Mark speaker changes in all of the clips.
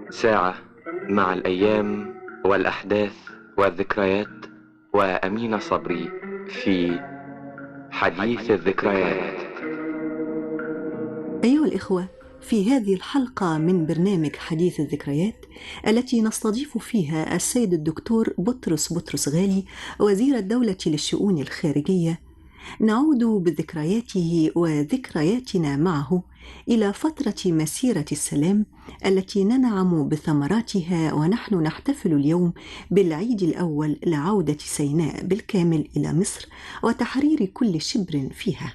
Speaker 1: ساعة مع الأيام والأحداث والذكريات وأمين صبري في حديث الذكريات.
Speaker 2: أيها الإخوة، في هذه الحلقة من برنامج حديث الذكريات التي نستضيف فيها السيد الدكتور بطرس غالي وزير الدولة للشؤون الخارجية، نعود بذكرياته وذكرياتنا معه إلى فترة مسيرة السلام التي ننعم بثمراتها ونحن نحتفل اليوم بالعيد الأول لعودة سيناء بالكامل إلى مصر وتحرير كل شبر فيها،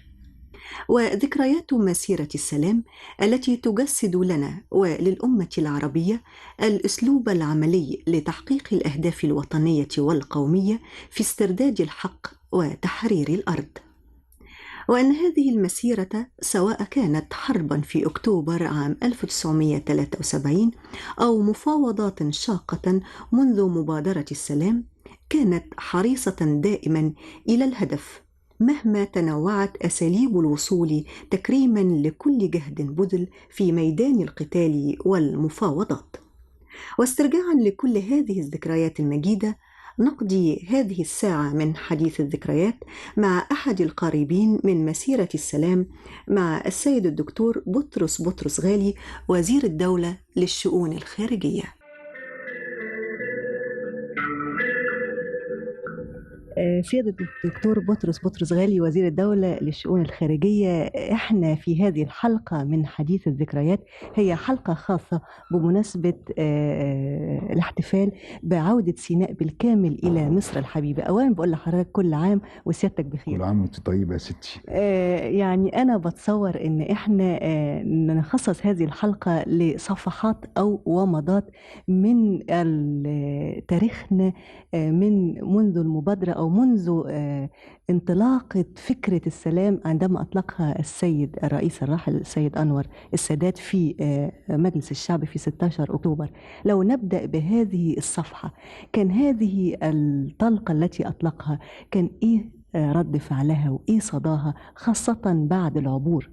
Speaker 2: وذكريات مسيرة السلام التي تجسد لنا وللأمة العربية الأسلوب العملي لتحقيق الأهداف الوطنية والقومية في استرداد الحق وتحرير الأرض. وأن هذه المسيرة سواء كانت حربا في أكتوبر عام 1973 أو مفاوضات شاقة منذ مبادرة السلام، كانت حريصة دائما إلى الهدف مهما تنوعت أساليب الوصول، تكريما لكل جهد بذل في ميدان القتال والمفاوضات. واسترجاعا لكل هذه الذكريات المجيدة، نقضي هذه الساعة من حديث الذكريات مع أحد القريبين من مسيرة السلام، مع السيد الدكتور بطرس غالي وزير الدولة للشؤون الخارجية. سيادة الدكتور بطرس غالي وزير الدولة للشؤون الخارجية، احنا في هذه الحلقة من حديث الذكريات هي حلقة خاصة بمناسبة الاحتفال بعودة سيناء بالكامل إلى مصر الحبيبة. أولا بقول لحضرتك كل عام وسيادتك بخير.
Speaker 3: كل عام وانت طيبة يا ستي.
Speaker 2: يعني أنا بتصور إن احنا نخصص هذه الحلقة لصفحات أو ومضات من تاريخنا منذ المبادرة أو منذ انطلاقة فكرة السلام عندما أطلقها السيد الرئيس الراحل السيد أنور السادات في مجلس الشعب في 16 أكتوبر. لو نبدأ بهذه الصفحة، كان هذه الطلقة التي أطلقها كان إيه رد فعلها وإيه صداها خاصة بعد العبور؟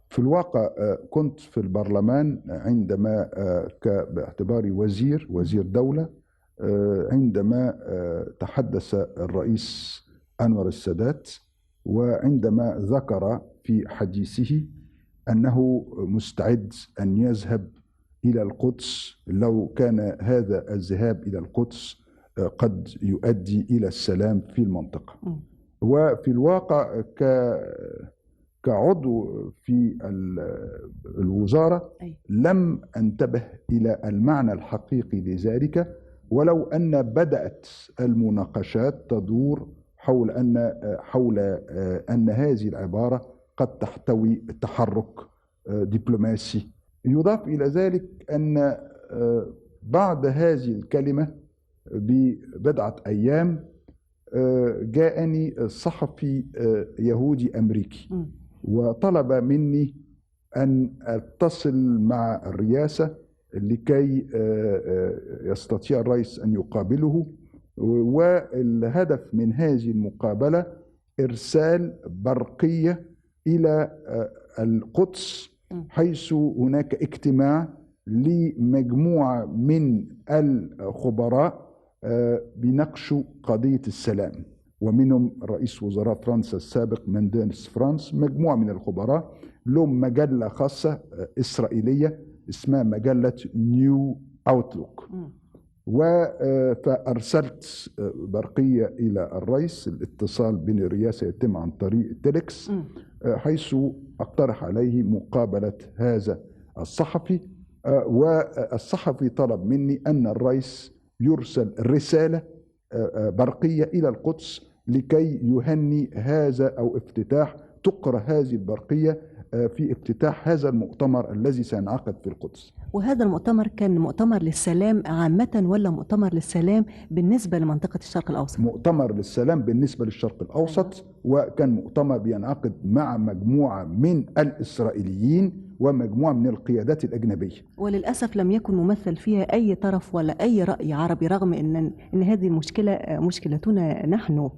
Speaker 3: في الواقع كنت في البرلمان عندما باعتباري وزير دولة، عندما تحدث الرئيس أنور السادات، وعندما ذكر في حديثه أنه مستعد أن يذهب إلى القدس لو كان هذا الذهاب إلى القدس قد يؤدي إلى السلام في المنطقة. وفي الواقع كعضو في الوزارة لم أنتبه إلى المعنى الحقيقي لذلك، ولو أن بدأت المناقشات تدور حول أن هذه العبارة قد تحتوي تحرك دبلوماسي. يضاف إلى ذلك أن بعد هذه الكلمة ببضعة أيام جاءني صحفي يهودي أمريكي وطلب مني أن أتصل مع الرئاسة لكي يستطيع الرئيس أن يقابله، والهدف من هذه المقابلة إرسال برقية إلى القدس، حيث هناك اجتماع لمجموعة من الخبراء بنقشوا قضية السلام، ومنهم رئيس وزراء فرنسا السابق مانديلس فرانس. مجموعة من الخبراء لهم مجلة خاصة إسرائيلية اسمها مجلة نيو أوتلوك، فأرسلت برقية إلى الرئيس. الاتصال بين الرئاسة يتم عن طريق التلكس، حيث أقترح عليه مقابلة هذا الصحفي، والصحفي طلب مني أن الرئيس يرسل رسالة برقية إلى القدس لكي يهني هذا أو افتتاح تقرأ هذه البرقية في افتتاح هذا المؤتمر الذي سينعقد في القدس.
Speaker 2: وهذا المؤتمر كان مؤتمر للسلام عامة ولا مؤتمر للسلام بالنسبة لمنطقة الشرق الأوسط؟
Speaker 3: مؤتمر للسلام بالنسبة للشرق الأوسط، وكان مؤتمر بينعقد مع مجموعة من الإسرائيليين ومجموعة من القيادات الأجنبية.
Speaker 2: وللأسف لم يكن ممثل فيها أي طرف ولا أي رأي عربي، رغم أن هذه المشكلة مشكلتنا نحن.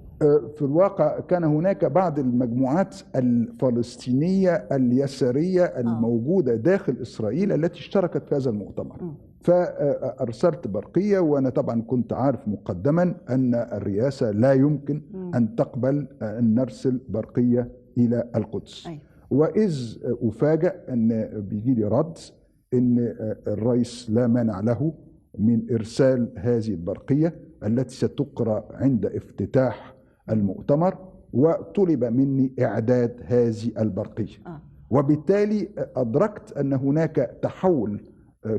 Speaker 3: في الواقع كان هناك بعض المجموعات الفلسطينية اليسارية الموجودة داخل إسرائيل التي اشتركت في هذا المؤتمر. فأرسلت برقية، وأنا طبعا كنت عارف مقدما أن الرئاسة لا يمكن أن تقبل أن نرسل برقية إلى القدس. وإذ أفاجأ أن بيجي لي رد أن الرئيس لا مانع له من إرسال هذه البرقية التي ستقرأ عند افتتاح المؤتمر، وطلب مني إعداد هذه البرقية. وبالتالي أدركت أن هناك تحول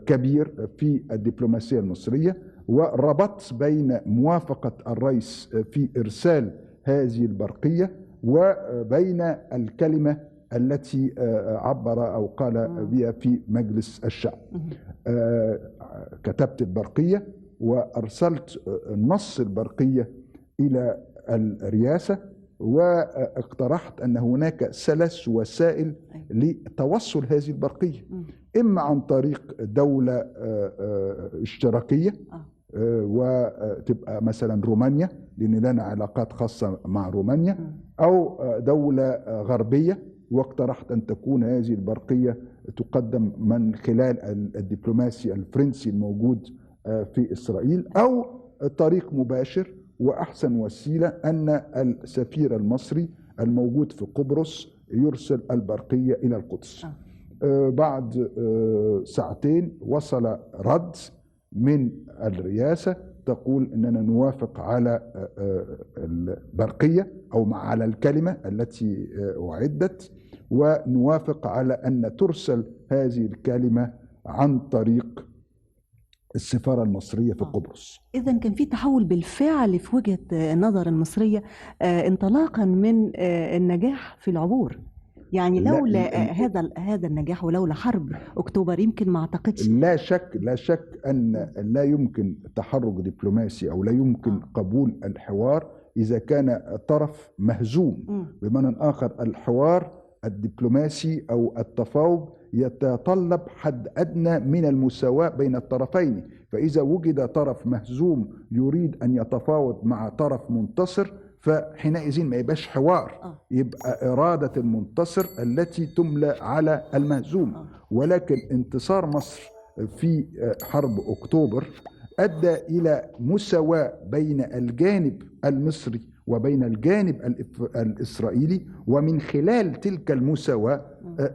Speaker 3: كبير في الدبلوماسية المصرية، وربطت بين موافقة الرئيس في إرسال هذه البرقية وبين الكلمة التي عبر أو قال بها في مجلس الشعب. كتبت البرقية وأرسلت نص البرقية إلى الرئاسة، واقترحت أن هناك 3 وسائل لتوصل هذه البرقية، إما عن طريق دولة اشتراكية وتبقى مثلا رومانيا، لأن لنا علاقات خاصة مع رومانيا، أو دولة غربية، واقترحت أن تكون هذه البرقية تقدم من خلال الدبلوماسي الفرنسي الموجود في إسرائيل، أو طريق مباشر. وأحسن وسيلة أن السفير المصري الموجود في قبرص يرسل البرقية إلى القدس. بعد 2 ساعات وصل رد من الرئاسة تقول أننا نوافق على البرقية أو على الكلمة التي أعدت، ونوافق على أن ترسل هذه الكلمة عن طريق السفارة المصرية في قبرص.
Speaker 2: إذن كان في تحول بالفعل في وجهة النظر المصرية انطلاقا من النجاح في العبور. يعني لولا هذا النجاح ولولا حرب أكتوبر يمكن ما أعتقدش.
Speaker 3: لا شك أن لا يمكن تحرك دبلوماسي أو لا يمكن قبول الحوار إذا كان طرف مهزوم. بمعنى آخر، الحوار الدبلوماسي أو التفاوض يتطلب حد أدنى من المساواة بين الطرفين، فإذا وجد طرف مهزوم يريد أن يتفاوض مع طرف منتصر فحينئذ ما يبقاش حوار، يبقى إرادة المنتصر التي تملى على المهزوم. ولكن انتصار مصر في حرب أكتوبر أدى إلى مساواة بين الجانب المصري وبين الجانب الإسرائيلي، ومن خلال تلك المساواة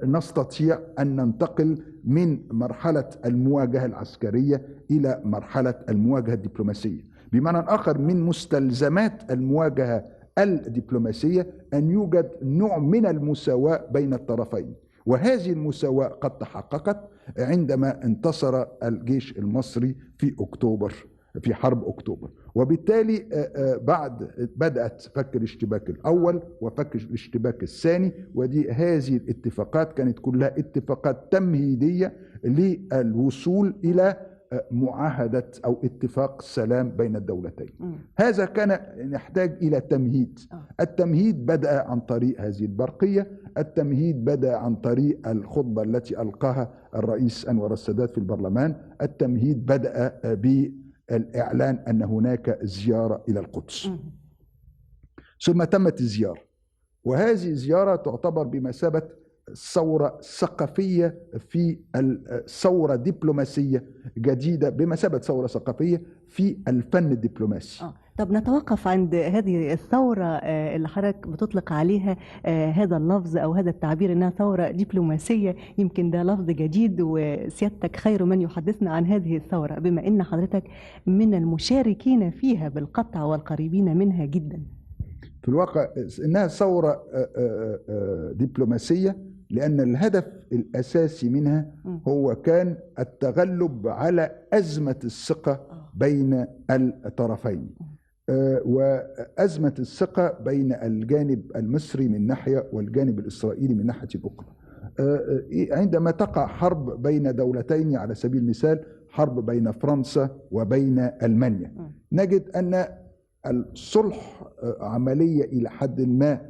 Speaker 3: نستطيع أن ننتقل من مرحلة المواجهة العسكرية إلى مرحلة المواجهة الدبلوماسية. بمعنى آخر، من مستلزمات المواجهة الدبلوماسية أن يوجد نوع من المساواة بين الطرفين، وهذه المساواة قد تحققت عندما انتصر الجيش المصري في أكتوبر، في حرب أكتوبر. وبالتالي بعد بدأت فك الاشتباك الأول وفك الاشتباك الثاني، هذه الاتفاقات كانت كلها اتفاقات تمهيدية للوصول إلى معاهدة أو اتفاق سلام بين الدولتين. هذا كان يحتاج إلى تمهيد. التمهيد بدأ عن طريق هذه البرقية، التمهيد بدأ عن طريق الخطبة التي ألقاها الرئيس أنور السادات في البرلمان، التمهيد بدأ بالإعلان أن هناك زيارة إلى القدس. ثم تمت الزيارة، وهذه الزيارة تعتبر بمثابة ثورة ثقافية في ثورة دبلوماسية جديدة، بمثابة ثورة ثقافية في الفن الدبلوماسي.
Speaker 2: طب نتوقف عند هذه الثورة اللي حضرتك بتطلق عليها هذا اللفظ أو هذا التعبير إنها ثورة دبلوماسية. يمكن ده لفظ جديد، وسيادتك خير من يحدثنا عن هذه الثورة بما إن حضرتك من المشاركين فيها بالقطع والقريبين منها جدا.
Speaker 3: في الواقع إنها ثورة دبلوماسية لأن الهدف الأساسي منها هو كان التغلب على أزمة الثقة بين الطرفين، وأزمة الثقة بين الجانب المصري من ناحية والجانب الإسرائيلي من ناحية أخرى. عندما تقع حرب بين دولتين، على سبيل المثال حرب بين فرنسا وبين ألمانيا، نجد أن الصلح عملية إلى حد ما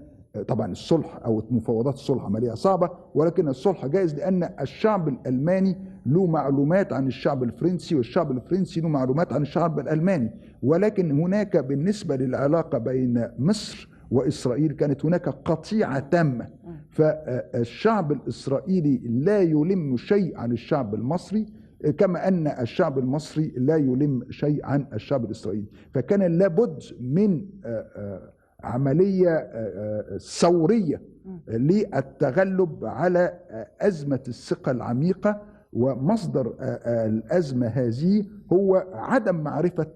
Speaker 3: طبعا الصلح أو مفاوضات الصلح عملية صعبة، ولكن الصلح جائز لأن الشعب الألماني له معلومات عن الشعب الفرنسي، والشعب الفرنسي له معلومات عن الشعب الألماني. ولكن هناك بالنسبة للعلاقة بين مصر وإسرائيل كانت هناك قطيعة تامة، فالشعب الإسرائيلي لا يلم شيء عن الشعب المصري، كما أن الشعب المصري لا يلم شيء عن الشعب الإسرائيلي. فكان لابد من عملية ثورية للتغلب على أزمة الثقة العميقة، ومصدر الأزمة هذه هو عدم معرفة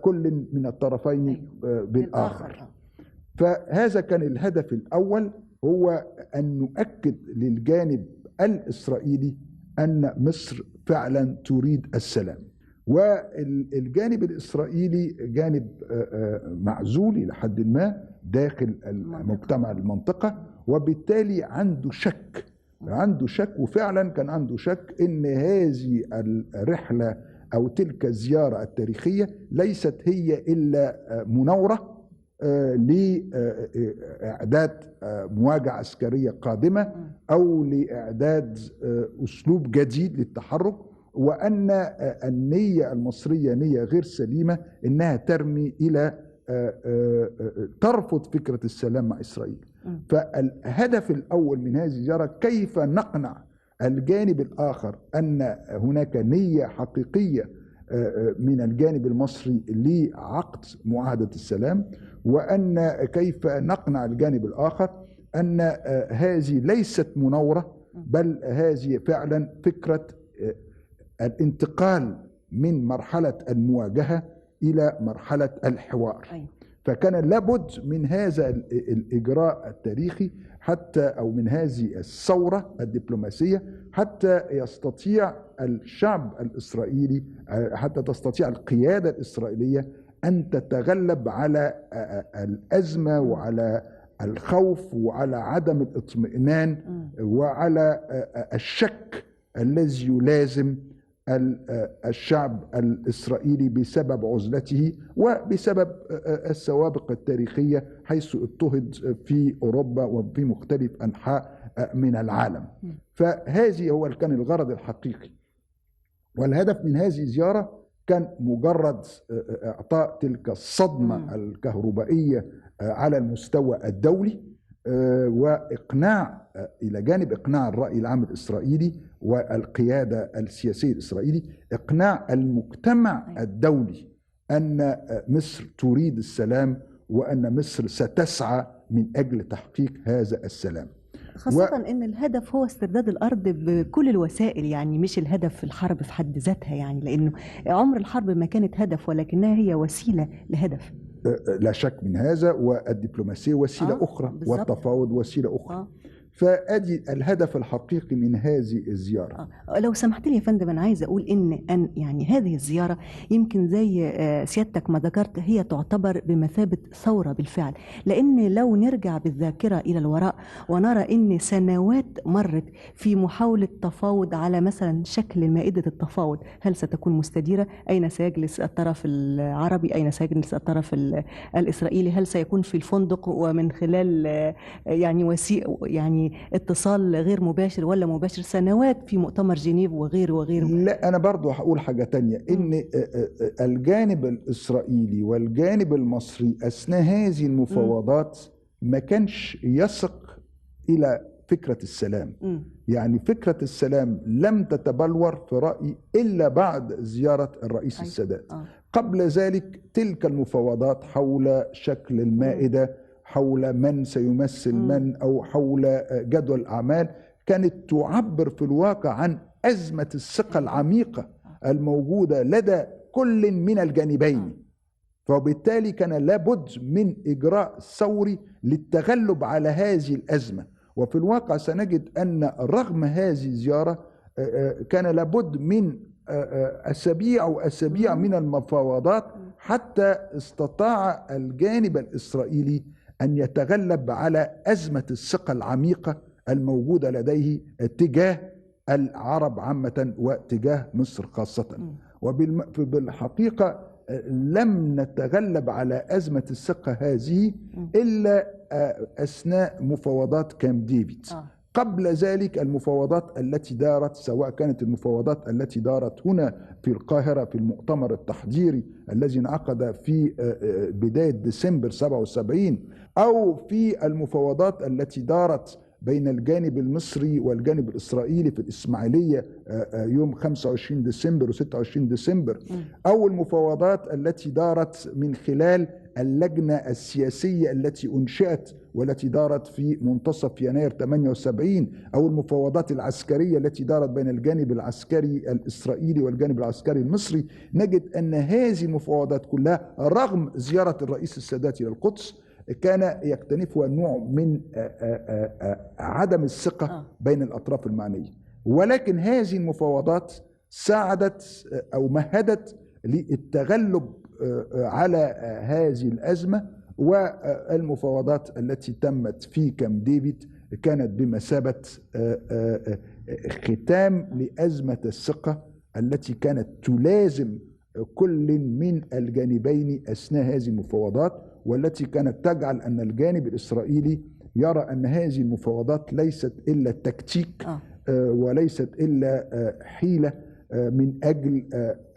Speaker 3: كل من الطرفين بالآخر. فهذا كان الهدف الأول، هو أن نؤكد للجانب الإسرائيلي أن مصر فعلا تريد السلام، والجانب الإسرائيلي جانب معزول إلى حد ما داخل المجتمع المنطقة، وبالتالي عنده شك، وفعلا كان عنده شك إن هذه الرحلة أو تلك الزيارة التاريخية ليست هي إلا مناورة لإعداد مواجهة عسكرية قادمة أو لإعداد أسلوب جديد للتحرك، وأن النية المصرية نية غير سليمة، إنها ترمي إلى ترفض فكرة السلام مع إسرائيل. فالهدف الأول من هذه الزيارة كيف نقنع الجانب الآخر أن هناك نية حقيقية من الجانب المصري لعقد معاهدة السلام، وأن كيف نقنع الجانب الآخر أن هذه ليست مناورة، بل هذه فعلا فكرة الانتقال من مرحلة المواجهة إلى مرحلة الحوار. فكان لابد من هذا الإجراء التاريخي أو من هذه الثورة الدبلوماسية حتى يستطيع الشعب الإسرائيلي، حتى تستطيع القيادة الإسرائيلية أن تتغلب على الأزمة وعلى الخوف وعلى عدم الاطمئنان وعلى الشك الذي يلازم الشعب الإسرائيلي بسبب عزلته وبسبب السوابق التاريخية حيث اضطهد في أوروبا وفي مختلف أنحاء من العالم. فهذه هو كان الغرض الحقيقي، والهدف من هذه الزيارة كان مجرد إعطاء تلك الصدمة الكهربائية على المستوى الدولي، وإقناع إلى جانب إقناع الرأي العام الإسرائيلي والقيادة السياسية الإسرائيلي، إقناع المجتمع الدولي أن مصر تريد السلام وأن مصر ستسعى من أجل تحقيق هذا السلام،
Speaker 2: خاصة أن الهدف هو استرداد الأرض بكل الوسائل، يعني مش الهدف الحرب في حد ذاتها، يعني لأنه عمر الحرب ما كانت هدف ولكنها هي وسيلة لهدف.
Speaker 3: لا شك من هذا، والدبلوماسية وسيلة أخرى بالزبط. والتفاوض وسيلة أخرى. فأدي الهدف الحقيقي من هذه الزيارة.
Speaker 2: لو سمحت لي يا فندم، أنا عايز أقول إن يعني هذه الزيارة يمكن زي سيادتك ما ذكرت هي تعتبر بمثابة ثورة بالفعل، لأن لو نرجع بالذاكرة إلى الوراء ونرى إن سنوات مرت في محاولة تفاوض على مثلا شكل مائدة التفاوض، هل ستكون مستديرة؟ أين سيجلس الطرف العربي؟ أين سيجلس الطرف الإسرائيلي؟ هل سيكون في الفندق ومن خلال يعني اتصال غير مباشر ولا مباشر؟ سنوات في مؤتمر جنيف وغيره.
Speaker 3: لا، أنا برضو هقول حاجة تانية، إن الجانب الإسرائيلي والجانب المصري أثناء هذه المفاوضات ما كانش يثق إلى فكرة السلام. يعني فكرة السلام لم تتبلور في رأيي إلا بعد زيارة الرئيس السادات. قبل ذلك تلك المفاوضات حول شكل المائدة، حول من سيمثل من، أو حول جدول الأعمال، كانت تعبر في الواقع عن أزمة الثقة العميقة الموجودة لدى كل من الجانبين. فبالتالي كان لابد من إجراء ثوري للتغلب على هذه الأزمة. وفي الواقع سنجد أن رغم هذه الزيارة كان لابد من أسابيع من المفاوضات حتى استطاع الجانب الإسرائيلي أن يتغلب على أزمة الثقة العميقة الموجودة لديه تجاه العرب عامة وتجاه مصر خاصة. وبالحقيقة لم نتغلب على أزمة الثقة هذه إلا أثناء مفاوضات كامب ديفيد. قبل ذلك المفاوضات التي دارت، سواء كانت المفاوضات التي دارت هنا في القاهرة في المؤتمر التحضيري الذي انعقد في بداية ديسمبر 77، أو في المفاوضات التي دارت بين الجانب المصري والجانب الإسرائيلي في الإسماعيلية يوم 25 ديسمبر و26 ديسمبر، أو المفاوضات التي دارت من خلال اللجنة السياسية التي أنشئت والتي دارت في منتصف يناير 78، أو المفاوضات العسكرية التي دارت بين الجانب العسكري الإسرائيلي والجانب العسكري المصري، نجد أن هذه المفاوضات كلها رغم زيارة الرئيس السادات إلى القدس كان يكتنفها نوع من عدم الثقة بين الأطراف المعنية. ولكن هذه المفاوضات ساعدت أو مهدت للتغلب على هذه الأزمة، والمفاوضات التي تمت في كامب ديفيد كانت بمثابة ختام لأزمة الثقة التي كانت تلازم كل من الجانبين أثناء هذه المفاوضات، والتي كانت تجعل أن الجانب الإسرائيلي يرى أن هذه المفاوضات ليست إلا تكتيك وليست إلا حيلة من أجل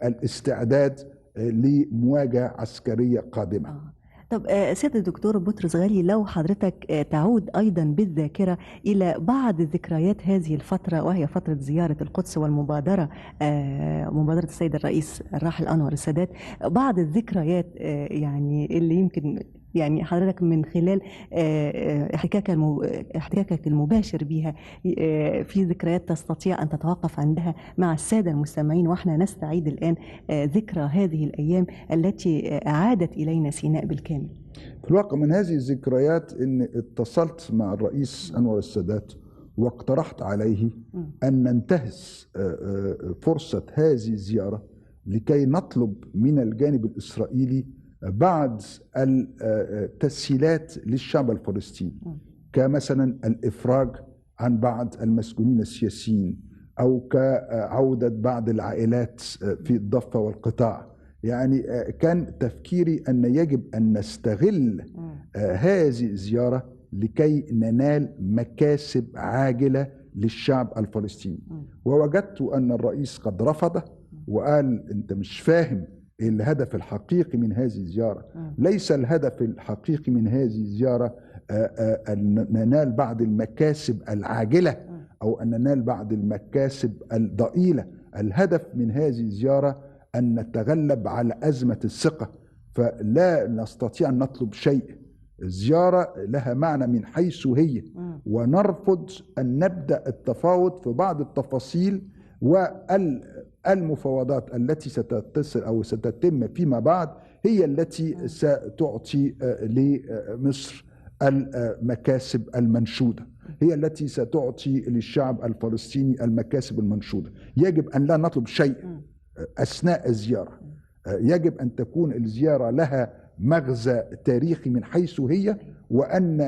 Speaker 3: الاستعداد لمواجهة عسكرية قادمة.
Speaker 2: طب سيادة الدكتور بطرس غالي، لو حضرتك تعود أيضا بالذاكرة إلى بعض ذكريات هذه الفترة، وهي فترة زيارة القدس والمبادرة مبادرة السيد الرئيس الراحل أنور السادات، بعض الذكريات يعني اللي يمكن يعني حضرتك من خلال احتكاكك المباشر بها في ذكريات تستطيع أن تتوقف عندها مع السادة المستمعين، وإحنا نستعيد الآن ذكرى هذه الأيام التي أعادت إلينا سيناء بالكامل.
Speaker 3: في الواقع من هذه الذكريات أن اتصلت مع الرئيس أنور السادات واقترحت عليه أن ننتهز فرصة هذه الزيارة لكي نطلب من الجانب الإسرائيلي بعض التسهيلات للشعب الفلسطيني، كمثلا الإفراج عن بعض المسجونين السياسيين، أو كعودة بعض العائلات في الضفة والقطاع. يعني كان تفكيري أن يجب أن نستغل هذه الزيارة لكي ننال مكاسب عاجلة للشعب الفلسطيني. ووجدت أن الرئيس قد رفض وقال أنت مش فاهم الهدف الحقيقي من هذه الزيارة. ليس الهدف الحقيقي من هذه الزيارة أن ننال بعض المكاسب العاجلة أو أن ننال بعض المكاسب الضئيلة. الهدف من هذه الزيارة أن نتغلب على أزمة الثقة، فلا نستطيع أن نطلب شيء. الزيارة لها معنى من حيث هي، ونرفض أن نبدأ التفاوض في بعض التفاصيل والمفاوضات التي ستتصل أو ستتم فيما بعد هي التي ستعطي لمصر المكاسب المنشودة، هي التي ستعطي للشعب الفلسطيني المكاسب المنشودة. يجب أن لا نطلب شيء أثناء الزيارة، يجب أن تكون الزيارة لها مغزى تاريخي من حيث هي، وأن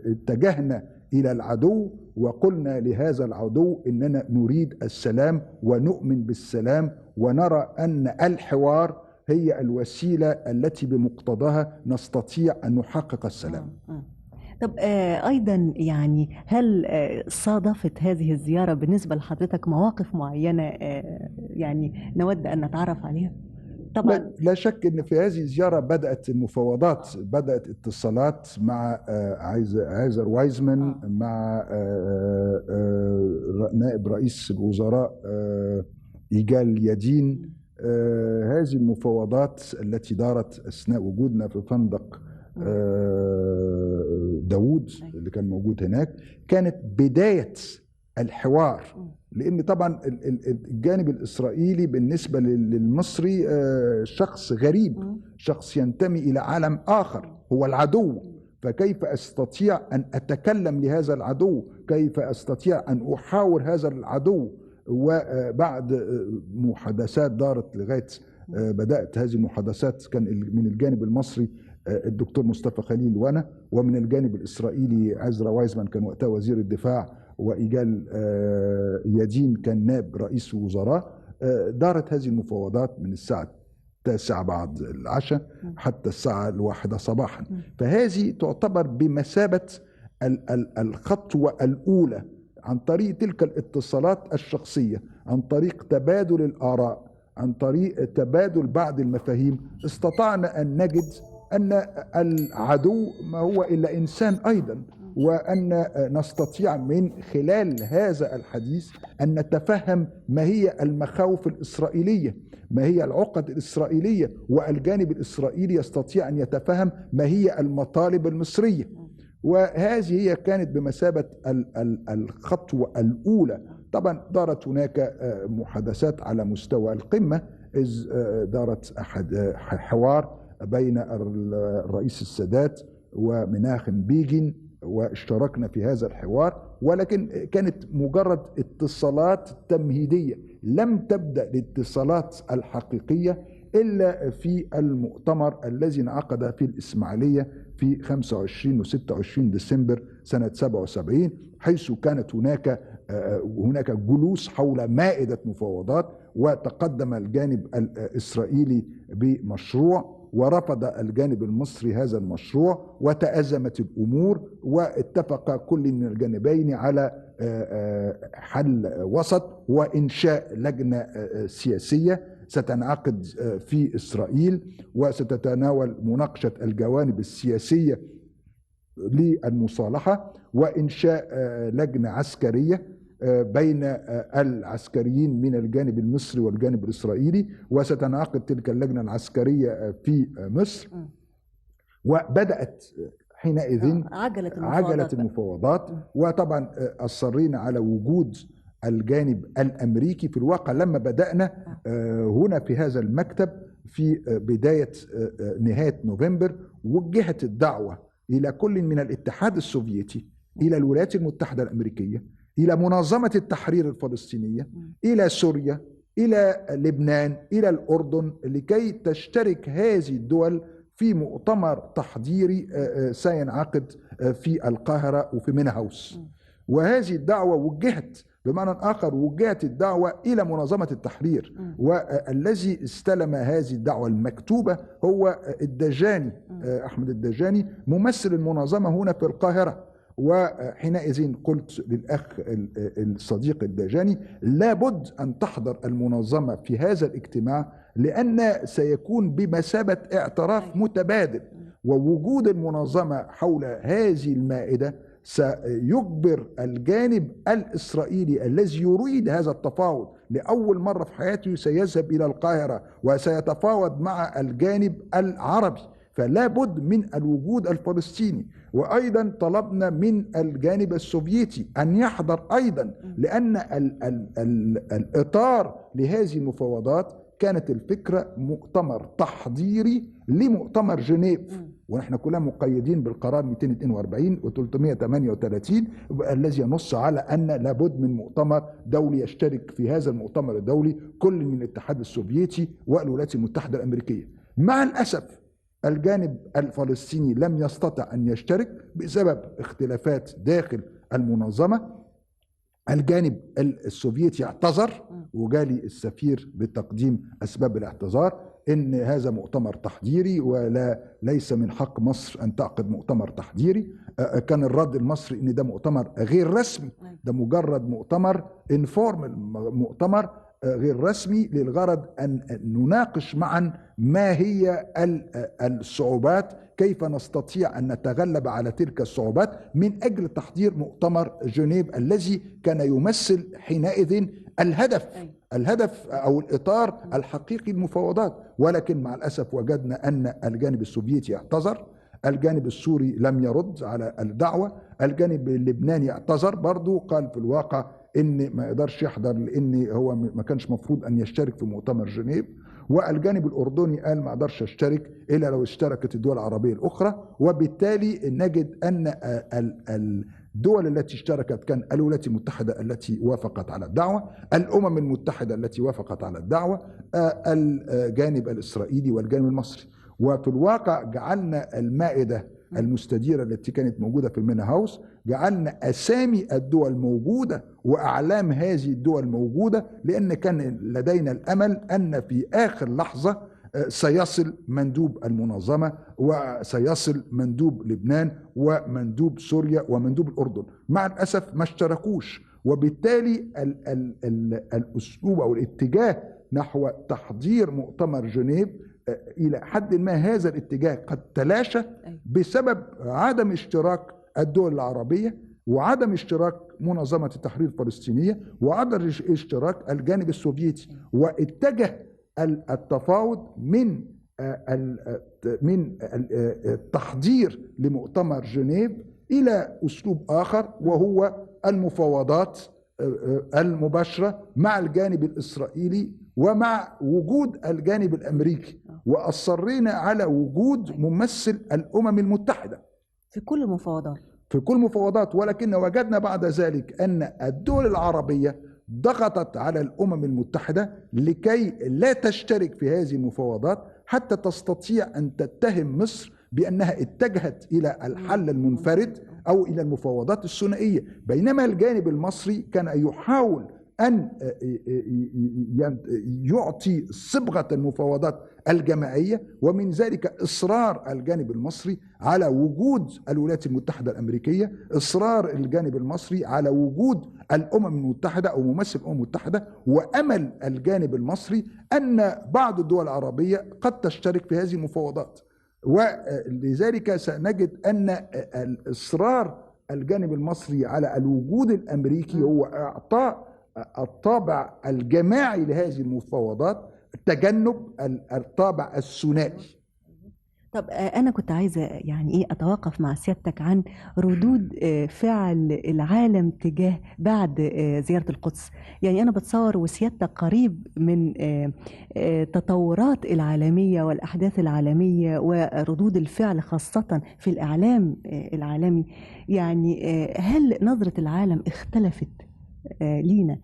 Speaker 3: اتجهنا إلى العدو وقلنا لهذا العدو إننا نريد السلام ونؤمن بالسلام، ونرى أن الحوار هي الوسيلة التي بمقتضاها نستطيع أن نحقق السلام.
Speaker 2: طب أيضا يعني هل صادفت هذه الزيارة بالنسبة لحضرتك مواقف معينة يعني نود أن نتعرف عليها؟
Speaker 3: طبعا لا شك أن في هذه الزيارة بدأت المفاوضات، بدأت اتصالات مع عايزر وايزمان، مع نائب رئيس الوزراء إيجال يدين. هذه المفاوضات التي دارت أثناء وجودنا في فندق داوود اللي كان موجود هناك كانت بداية الحوار، لأن طبعا الجانب الإسرائيلي بالنسبة للمصري شخص غريب، شخص ينتمي إلى عالم آخر، هو العدو. فكيف أستطيع أن أتكلم لهذا العدو؟ كيف أستطيع أن أحاور هذا العدو؟ وبعد محادثات دارت لغاية بدأت هذه المحادثات، كان من الجانب المصري الدكتور مصطفى خليل وأنا، ومن الجانب الإسرائيلي عزرا وايزمان كان وقتها وزير الدفاع، وإيجال يدين كان نائب رئيس وزراء. دارت هذه المفاوضات من الساعة 9 بعد العشاء حتى الساعة 1 صباحا. فهذه تعتبر بمثابة الخطوة الأولى عن طريق تلك الاتصالات الشخصية، عن طريق تبادل الآراء، عن طريق تبادل بعض المفاهيم، استطعنا أن نجد أن العدو ما هو إلا إنسان أيضا، وأن نستطيع من خلال هذا الحديث أن نتفهم ما هي المخاوف الإسرائيلية، ما هي العقد الإسرائيلية، والجانب الإسرائيلي يستطيع أن يتفهم ما هي المطالب المصرية. وهذه هي كانت بمثابة الخطوة الأولى. طبعا دارت هناك محادثات على مستوى القمة، إذ دارت حوار بين الرئيس السادات ومناخم بيجين، واشتركنا في هذا الحوار، ولكن كانت مجرد اتصالات تمهيدية، لم تبدأ الاتصالات الحقيقية إلا في المؤتمر الذي انعقد في الإسماعيلية في 25 و 26 ديسمبر سنة 77، حيث كانت هناك جلوس حول مائدة مفاوضات، وتقدم الجانب الإسرائيلي بمشروع ورفض الجانب المصري هذا المشروع، وتأزمت الأمور، واتفق كل من الجانبين على حل وسط وإنشاء لجنة سياسية ستنعقد في إسرائيل، وستتناول مناقشة الجوانب السياسية للمصالحة، وإنشاء لجنة عسكرية بين العسكريين من الجانب المصري والجانب الإسرائيلي، وستنعقد تلك اللجنة العسكرية في مصر. وبدأت حينئذ عجلة المفاوضات. وطبعا أصرينا على وجود الجانب الأمريكي. في الواقع لما بدأنا هنا في هذا المكتب في بداية نهاية نوفمبر، وجهت الدعوة إلى كل من الاتحاد السوفيتي، إلى الولايات المتحدة الأمريكية، إلى منظمة التحرير الفلسطينية، إلى سوريا، إلى لبنان، إلى الأردن، لكي تشترك هذه الدول في مؤتمر تحضيري سينعقد في القاهرة وفي مينهاوس. وهذه الدعوة وجهت، بمعنى آخر وجهت الدعوة إلى منظمة التحرير، والذي استلم هذه الدعوة المكتوبة هو الدجاني، أحمد الدجاني، ممثل المنظمة هنا في القاهرة. وحينئذ قلت للأخ الصديق الدجاني لابد أن تحضر المنظمة في هذا الاجتماع، لأن سيكون بمثابة اعتراف متبادل، ووجود المنظمة حول هذه المائدة سيجبر الجانب الإسرائيلي الذي يريد هذا التفاوض لأول مرة في حياته سيذهب إلى القاهرة وسيتفاوض مع الجانب العربي، فلا بد من الوجود الفلسطيني. وأيضا طلبنا من الجانب السوفيتي أن يحضر أيضا، لأن الإطار لهذه المفاوضات كانت الفكرة مؤتمر تحضيري لمؤتمر جنيف، ونحن كلنا مقيدين بالقرار 242 و 338 الذي ينص على أن لابد من مؤتمر دولي يشترك في هذا المؤتمر الدولي كل من الاتحاد السوفيتي والولايات المتحدة الأمريكية. مع الأسف الجانب الفلسطيني لم يستطع أن يشترك بسبب اختلافات داخل المنظمة. الجانب السوفيتي اعتذر، وجالي السفير بتقديم أسباب الاعتذار، إن هذا مؤتمر تحضيري وليس من حق مصر أن تعقد مؤتمر تحضيري. كان الرد المصري إن ده مؤتمر غير رسمي، ده مجرد مؤتمر انفورمال، مؤتمر غير رسمي للغرض أن نناقش معا ما هي الصعوبات، كيف نستطيع أن نتغلب على تلك الصعوبات من أجل تحضير مؤتمر جنيف الذي كان يمثل حينئذ الهدف أو الإطار الحقيقي للمفاوضات. ولكن مع الأسف وجدنا أن الجانب السوفيتي اعتذر، الجانب السوري لم يرد على الدعوة، الجانب اللبناني اعتذر برضو، قال في الواقع إن ما يقدرش يحضر لأن هو ما كانش مفروض أن يشترك في مؤتمر جنيف، والجانب الأردني قال ما أقدرش أشترك إلا لو اشتركت الدول العربية الأخرى. وبالتالي نجد أن الدول التي اشتركت كان الولايات المتحدة التي وافقت على الدعوة، الأمم المتحدة التي وافقت على الدعوة، الجانب الإسرائيلي والجانب المصري. وفي الواقع جعلنا المائدة المستديرة التي كانت موجودة في المينهاوس، جعلنا أسامي الدول موجودة وأعلام هذه الدول موجودة، لأن كان لدينا الأمل أن في آخر لحظة سيصل مندوب المنظمة وسيصل مندوب لبنان ومندوب سوريا ومندوب الأردن. مع الأسف ما اشتركوش، وبالتالي الأسلوب أو الاتجاه نحو تحضير مؤتمر جنيف إلى حد ما هذا الاتجاه قد تلاشى بسبب عدم اشتراك الدول العربية وعدم اشتراك منظمة التحرير الفلسطينية وعدم اشتراك الجانب السوفيتي، واتجه التفاوض من التحضير لمؤتمر جنيف إلى أسلوب آخر، وهو المفاوضات المباشرة مع الجانب الإسرائيلي ومع وجود الجانب الأمريكي، وأصرينا على وجود ممثل الأمم المتحدة
Speaker 2: في كل المفاوضات.
Speaker 3: ولكن وجدنا بعد ذلك أن الدول العربية ضغطت على الأمم المتحدة لكي لا تشترك في هذه المفاوضات حتى تستطيع أن تتهم مصر بأنها اتجهت إلى الحل المنفرد أو إلى المفاوضات الثنائية، بينما الجانب المصري كان يحاول أن يعطي صبغة المفاوضات الجماعية، ومن ذلك إصرار الجانب المصري على وجود الولايات المتحدة الأمريكية، إصرار الجانب المصري على وجود الأمم المتحدة أو ممثل الأمم المتحدة، وأمل الجانب المصري أن بعض الدول العربية قد تشترك في هذه المفاوضات. ولذلك سنجد أن الإصرار الجانب المصري على الوجود الأمريكي هو إعطاء الطابع الجماعي لهذه المفاوضات، تجنب الطابع الثنائي.
Speaker 2: طب أنا كنت عايزة يعني أتوقف مع سيادتك عن ردود فعل العالم تجاه بعد زيارة القدس. يعني أنا بتصور وسيادتك قريب من تطورات العالمية والأحداث العالمية وردود الفعل خاصة في الإعلام العالمي، يعني هل نظرة العالم اختلفت لينا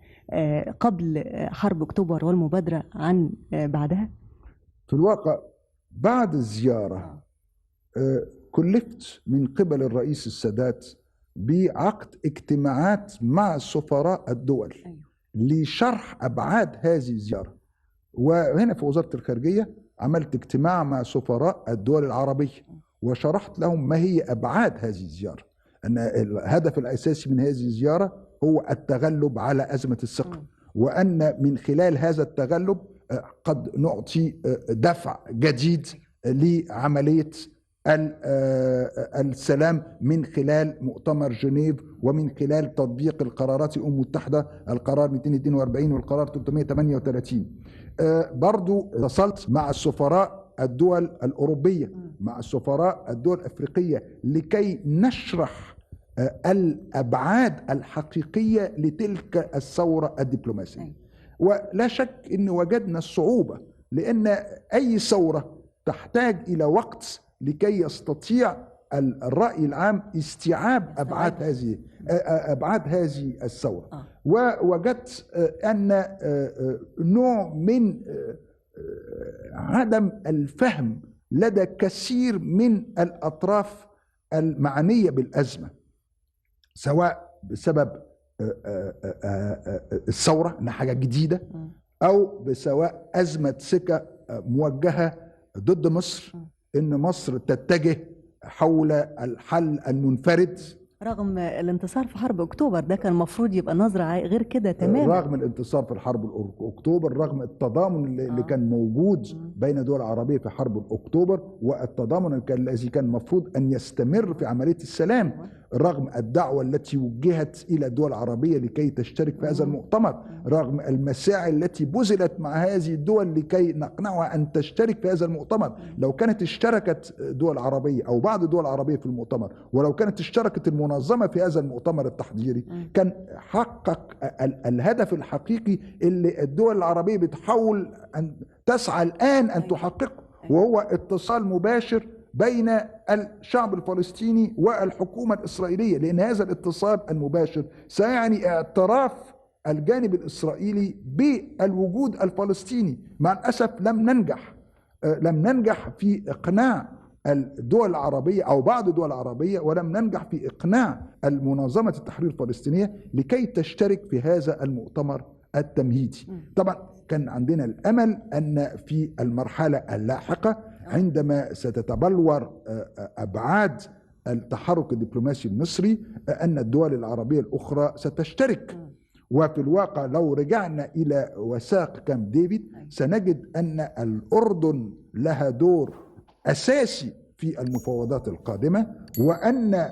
Speaker 2: قبل حرب أكتوبر والمبادرة عن بعدها؟
Speaker 3: في الواقع بعد الزيارة كلفت من قبل الرئيس السادات بعقد اجتماعات مع سفراء الدول لشرح أبعاد هذه الزيارة. وهنا في وزارة الخارجية عملت اجتماع مع سفراء الدول العربية وشرحت لهم ما هي أبعاد هذه الزيارة، أن الهدف الأساسي من هذه الزيارة هو التغلب على أزمة الثقة، وأن من خلال هذا التغلب قد نعطي دفع جديد لعملية السلام من خلال مؤتمر جنيف ومن خلال تطبيق القرارات الأمم المتحدة، القرار 242 والقرار 338. برضو اتصلت مع السفراء الدول الأوروبية، مع السفراء الدول الأفريقية، لكي نشرح الأبعاد الحقيقية لتلك الثورة الدبلوماسية. ولا شك أن وجدنا الصعوبة، لأن أي ثورة تحتاج إلى وقت لكي يستطيع الرأي العام استيعاب أبعاد هذه الثورة. ووجدت أن نوع من عدم الفهم لدى كثير من الأطراف المعنية بالأزمة، سواء بسبب الثورة إنها حاجة جديدة، أو بسواء أزمة ثقة موجهة ضد مصر، إن مصر تتجه حول الحل المنفرد
Speaker 2: رغم الانتصار في حرب أكتوبر. ده كان المفروض يبقى نظرة غير كده تماما.
Speaker 3: رغم الانتصار في الحرب أكتوبر، رغم التضامن اللي كان موجود بين الدول العربية في حرب أكتوبر، والتضامن الذي كان المفروض أن يستمر في عملية السلام، رغم الدعوة التي وجهت إلى الدول العربية لكي تشترك في هذا المؤتمر، رغم المساعي التي بذلت مع هذه الدول لكي نقنعها أن تشترك في هذا المؤتمر. لو كانت اشتركت دول عربية أو بعض الدول العربية في المؤتمر، ولو كانت اشتركت المنظمة في هذا المؤتمر التحضيري، كان حقق الهدف الحقيقي اللي الدول العربية بتحاول أن تسعى الآن أن تحققه، وهو اتصال مباشر بين الشعب الفلسطيني والحكومة الإسرائيلية، لأن هذا الاتصال المباشر سيعني اعتراف الجانب الإسرائيلي بالوجود الفلسطيني. مع الأسف لم ننجح في إقناع الدول العربية أو بعض الدول العربية، ولم ننجح في إقناع المنظمة التحرير الفلسطينية لكي تشترك في هذا المؤتمر التمهيدي. طبعا كان عندنا الأمل أن في المرحلة اللاحقة عندما ستتبلور أبعاد التحرك الدبلوماسي المصري أن الدول العربية الأخرى ستشترك. وفي الواقع لو رجعنا إلى وثائق كامب ديفيد سنجد أن الأردن لها دور أساسي في المفاوضات القادمة، وأن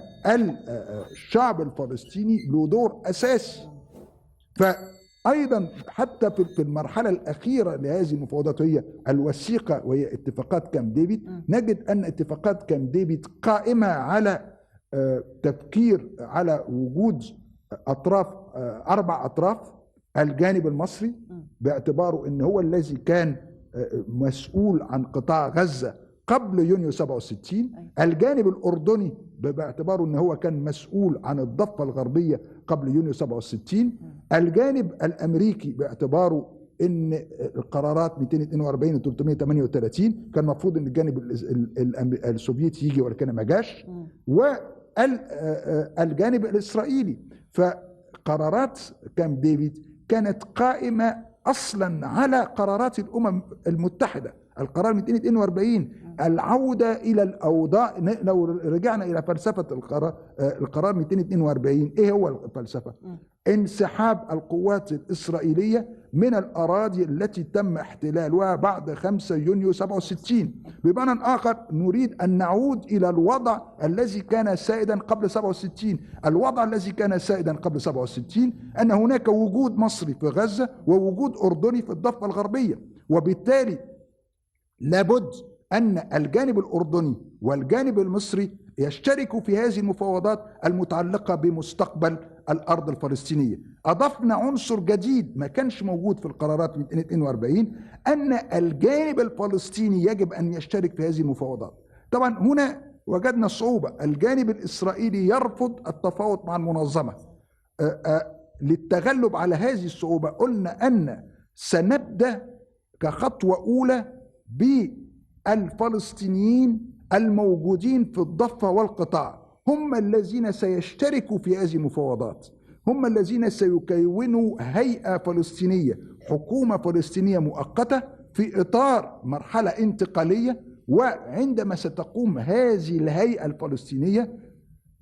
Speaker 3: الشعب الفلسطيني له دور أساسي. فأيضا حتى في المرحلة الأخيرة لهذه المفاوضات هي الوثيقة وهي اتفاقات كامب ديفيد، نجد أن اتفاقات كامب ديفيد قائمة على تفكير على وجود أطراف، 4 أطراف. الجانب المصري باعتباره أنه هو الذي كان مسؤول عن قطاع غزة قبل يونيو 67، الجانب الأردني باعتباره أنه هو كان مسؤول عن الضفة الغربية قبل يونيو 67، الجانب الأمريكي باعتباره أن القرارات 242 و 338 كان المفروض أن الجانب السوفيتي يجي ولكن ما جاش، والجانب الإسرائيلي. فقرارات كامب ديفيد كانت قائمة أصلا على قرارات الأمم المتحدة. القرار 242 العودة إلى الأوضاع، لو رجعنا إلى فلسفة القرار 242 إيه هو الفلسفة؟ انسحاب القوات الإسرائيلية من الأراضي التي تم احتلالها بعد 5 يونيو 67. بمعنى آخر نريد أن نعود إلى الوضع الذي كان سائدا قبل 67. الوضع الذي كان سائدا قبل 67 أن هناك وجود مصري في غزة ووجود أردني في الضفة الغربية، وبالتالي لابد أن الجانب الأردني والجانب المصري يشتركوا في هذه المفاوضات المتعلقة بمستقبل الأرض الفلسطينية. أضفنا عنصر جديد ما كانش موجود في القرارات 242، أن الجانب الفلسطيني يجب أن يشترك في هذه المفاوضات. طبعا هنا وجدنا صعوبة، الجانب الإسرائيلي يرفض التفاوض مع المنظمة. للتغلب على هذه الصعوبة قلنا أن سنبدأ كخطوة أولى بالفلسطينيين الموجودين في الضفة والقطاع، هم الذين سيشتركوا في هذه المفاوضات، هم الذين سيكونوا هيئة فلسطينية، حكومة فلسطينية مؤقتة في إطار مرحلة انتقالية. وعندما ستقوم هذه الهيئة الفلسطينية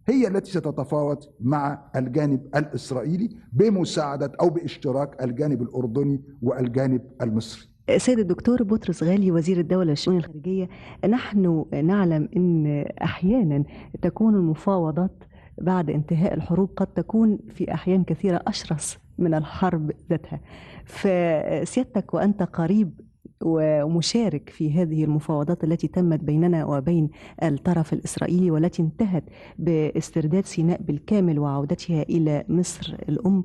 Speaker 3: هي التي ستتفاوض مع الجانب الإسرائيلي بمساعدة أو باشتراك الجانب الأردني والجانب المصري.
Speaker 2: سيد الدكتور بطرس غالي وزير الدولة للشؤون الخارجية، نحن نعلم أن أحيانا تكون المفاوضات بعد انتهاء الحروب قد تكون في أحيان كثيرة أشرس من الحرب ذاتها، فسيادتك وأنت قريب ومشارك في هذه المفاوضات التي تمت بيننا وبين الطرف الإسرائيلي والتي انتهت باسترداد سيناء بالكامل وعودتها إلى مصر الأم،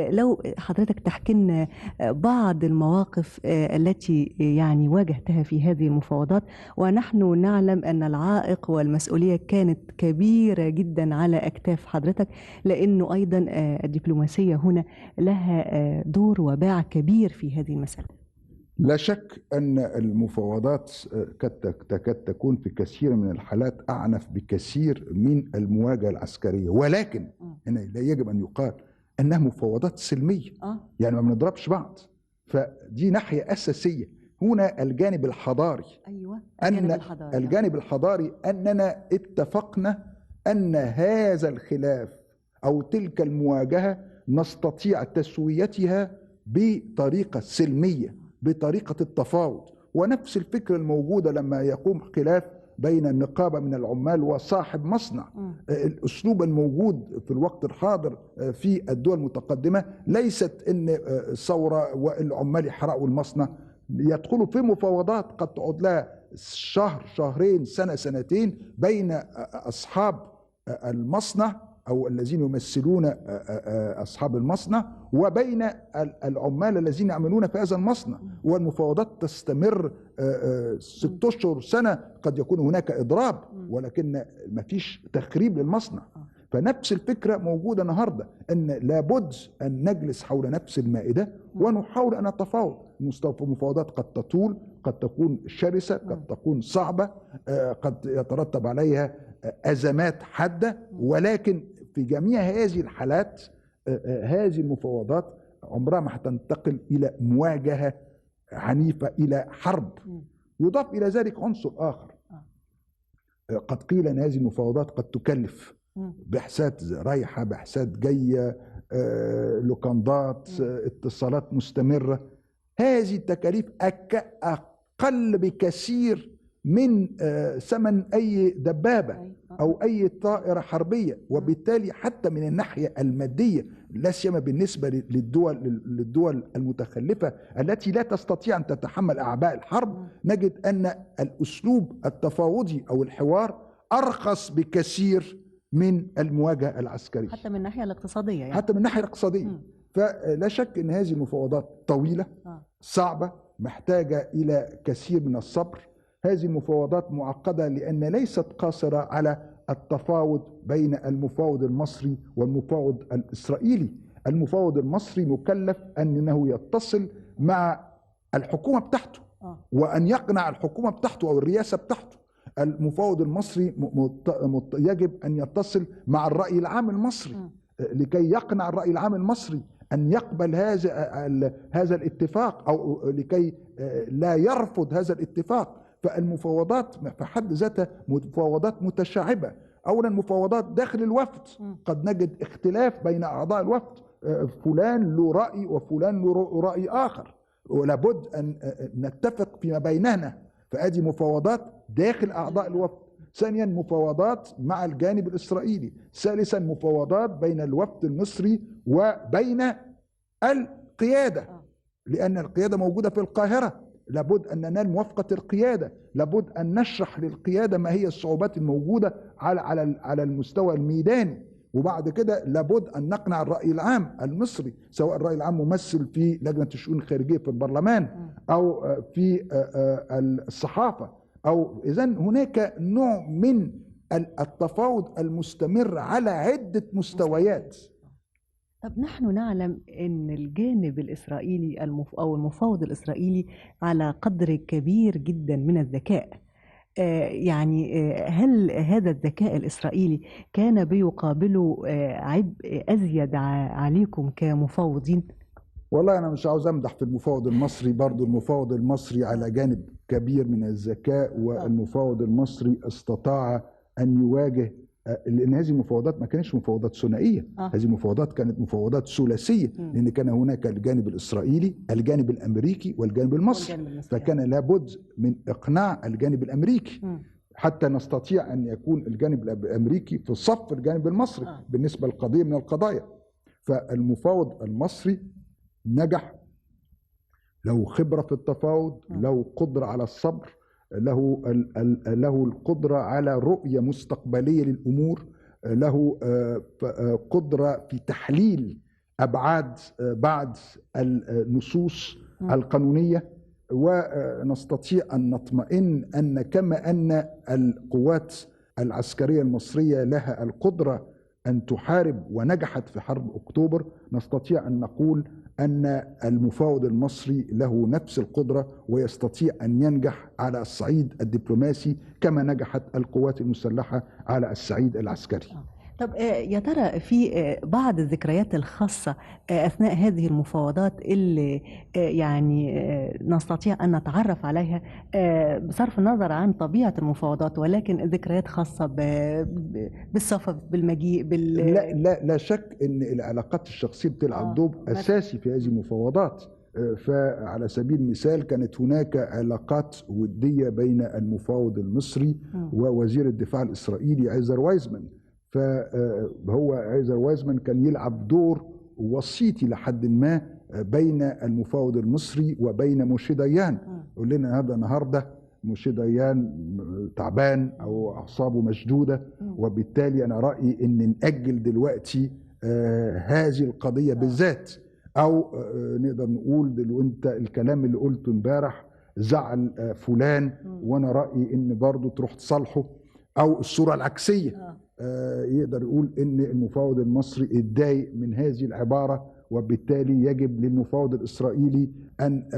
Speaker 2: لو حضرتك تحكي لنا بعض المواقف التي يعني واجهتها في هذه المفاوضات، ونحن نعلم أن العائق والمسؤولية كانت كبيرة جدا على أكتاف حضرتك، لأنه أيضا الدبلوماسية هنا لها دور وباع كبير في هذه المسألة.
Speaker 3: لا شك أن المفاوضات تكاد تكون في كثير من الحالات أعنف بكثير من المواجهة العسكرية، ولكن هنا لا يجب أن يقال أنها مفاوضات سلمية، يعني ما بنضربش بعض، فدي ناحية أساسية. هنا الجانب الحضاري،
Speaker 2: أيوة
Speaker 3: الجانب الحضاري أننا اتفقنا أن هذا الخلاف أو تلك المواجهة نستطيع تسويتها بطريقة سلمية، بطريقة التفاوض. ونفس الفكرة الموجودة لما يقوم خلاف بين النقابة من العمال وصاحب مصنع، الأسلوب الموجود في الوقت الحاضر في الدول المتقدمة ليست أن ثورة والعمال يحرقوا المصنع، يدخلوا في مفاوضات قد تقعد لها شهر، شهرين، سنة، سنتين بين أصحاب المصنع أو الذين يمثلون أصحاب المصنع وبين العمال الذين يعملون في هذا المصنع، والمفاوضات تستمر 6 أشهر، سنة، قد يكون هناك إضراب ولكن ما فيش تخريب للمصنع. فنفس الفكرة موجودة النهاردة، أن لابد أن نجلس حول نفس المائدة ونحاول أن نتفاوض. المفاوضات قد تطول، قد تكون شرسة، قد تكون صعبة، قد يترتب عليها أزمات حادة، ولكن في جميع هذه الحالات هذه المفاوضات عمرها ما هتنتقل إلى مواجهة عنيفة إلى حرب. يضاف إلى ذلك عنصر آخر، قد قيل أن هذه المفاوضات قد تكلف بعثات رايحة، بعثات جاية، لوكندات، اتصالات مستمرة. هذه التكاليف أقل بكثير من ثمن أي دبابة أو أي طائرة حربية، وبالتالي حتى من الناحية المادية لا سيما بالنسبة للدول المتخلفة التي لا تستطيع أن تتحمل أعباء الحرب، نجد أن الأسلوب التفاوضي أو الحوار أرخص بكثير من المواجهة العسكرية،
Speaker 2: حتى من الناحية الاقتصادية يعني.
Speaker 3: حتى من الناحية الاقتصادية. فلا شك أن هذه المفاوضات طويلة، صعبة، محتاجة إلى كثير من الصبر. هذه المفاوضات معقدة لأن ليست قاصرة على التفاوض بين المفاوض المصري والمفاوض الإسرائيلي. المفاوض المصري مكلف أنه يتصل مع الحكومة بتاعته وأن يقنع الحكومة بتاعته أو الرئاسة بتاعته. المفاوض المصري يجب أن يتصل مع الرأي العام المصري لكي يقنع الرأي العام المصري أن يقبل هذا الاتفاق، أو لكي لا يرفض هذا الاتفاق. فالمفاوضات في حد ذاتها مفاوضات متشعبة. أولا مفاوضات داخل الوفد، قد نجد اختلاف بين أعضاء الوفد، فلان له رأي وفلان له رأي آخر، ولابد أن نتفق فيما بيننا. فهذه مفاوضات داخل أعضاء الوفد. ثانيا مفاوضات مع الجانب الإسرائيلي. ثالثا مفاوضات بين الوفد المصري وبين القيادة، لأن القيادة موجودة في القاهرة، لابد أن ننال موافقة القيادة، لابد أن نشرح للقيادة ما هي الصعوبات الموجودة على المستوى الميداني، وبعد كده لابد أن نقنع الرأي العام المصري، سواء الرأي العام ممثل في لجنة الشؤون الخارجية في البرلمان أو في الصحافة، أو إذن هناك نوع من التفاوض المستمر على عدة مستويات.
Speaker 2: طب نحن نعلم أن الجانب الإسرائيلي أو المفاوض الإسرائيلي على قدر كبير جدا من الذكاء. يعني هل هذا الذكاء الإسرائيلي كان بيقابله عبء أزيد عليكم كمفاوضين؟
Speaker 3: والله أنا مش عاوز أمدح في المفاوض المصري، برضو المفاوض المصري على جانب كبير من الذكاء، والمفاوض المصري استطاع أن يواجه، لأن هذه المفاوضات ما كانتش مفاوضات ثنائية، هذه المفاوضات كانت مفاوضات ثلاثية، لأن كان هناك الجانب الإسرائيلي، الجانب الأمريكي، والجانب المصري، فكان لابد من إقناع الجانب الأمريكي حتى نستطيع أن يكون الجانب الأمريكي في صف الجانب المصري بالنسبة للقضية من القضايا. فالمفاوض المصري نجح، له خبرة في التفاوض، له قدرة على الصبر، له القدرة على رؤية مستقبلية للأمور، له قدرة في تحليل أبعاد بعض النصوص القانونية. ونستطيع أن نطمئن أن كما أن القوات العسكرية المصرية لها القدرة أن تحارب ونجحت في حرب أكتوبر، نستطيع أن نقول أن المفاوض المصري له نفس القدرة ويستطيع أن ينجح على الصعيد الدبلوماسي كما نجحت القوات المسلحة على الصعيد العسكري.
Speaker 2: طب يا ترى في بعض الذكريات الخاصة أثناء هذه المفاوضات اللي يعني نستطيع أن نتعرف عليها بصرف النظر عن طبيعة المفاوضات، ولكن ذكريات خاصة بالسفر، بالمجيء،
Speaker 3: لا شك أن العلاقات الشخصية بتلعب دور أساسي في هذه المفاوضات. فعلى سبيل المثال كانت هناك علاقات ودية بين المفاوض المصري ووزير الدفاع الإسرائيلي عيزر وايزمان. فهو عيزر وايزمان كان يلعب دور وسيطي لحد ما بين المفاوض المصري وبين موشي ديان. يقول لنا هذا النهارده موشي ديان تعبان او اعصابه مشدوده، وبالتالي انا رايي ان ناجل دلوقتي هذه القضيه بالذات، او نقدر نقول انت الكلام اللي قلته امبارح زعل فلان وانا رايي ان برضه تروح تصالحه، او الصوره العكسيه. يقدر يقول ان المفاوض المصري اتضايق من هذه العبارة، وبالتالي يجب للمفاوض الإسرائيلي أن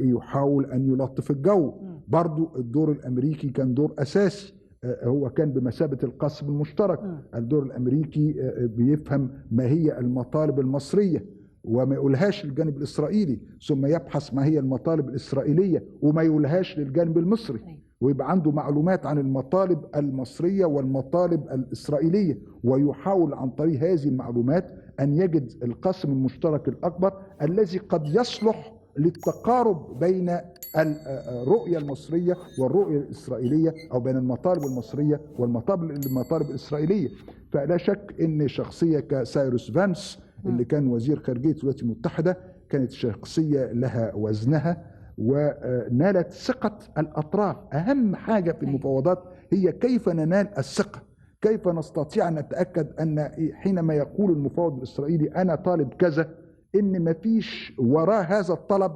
Speaker 3: يحاول أن يلطف الجو. برضو الدور الأمريكي كان دور أساسي، هو كان بمثابة القاسم المشترك. الدور الأمريكي بيفهم ما هي المطالب المصرية، وما يقولهاش للجانب الإسرائيلي، ثم يبحث ما هي المطالب الإسرائيلية وما يقولهاش للجانب المصري، ويبقى عنده معلومات عن المطالب المصرية والمطالب الإسرائيلية، ويحاول عن طريق هذه المعلومات أن يجد القاسم المشترك الأكبر الذي قد يصلح للتقارب بين الرؤية المصرية والرؤية الإسرائيلية، أو بين المطالب المصرية والمطالب الإسرائيلية. فلا شك أن شخصية كسايروس فانس اللي كان وزير خارجية الولايات المتحدة كانت شخصية لها وزنها ونالت ثقة الأطراف. أهم حاجة في المفاوضات هي كيف ننال الثقة، كيف نستطيع أن نتأكد أن حينما يقول المفاوض الإسرائيلي أنا طالب كذا، إن مفيش وراء هذا الطلب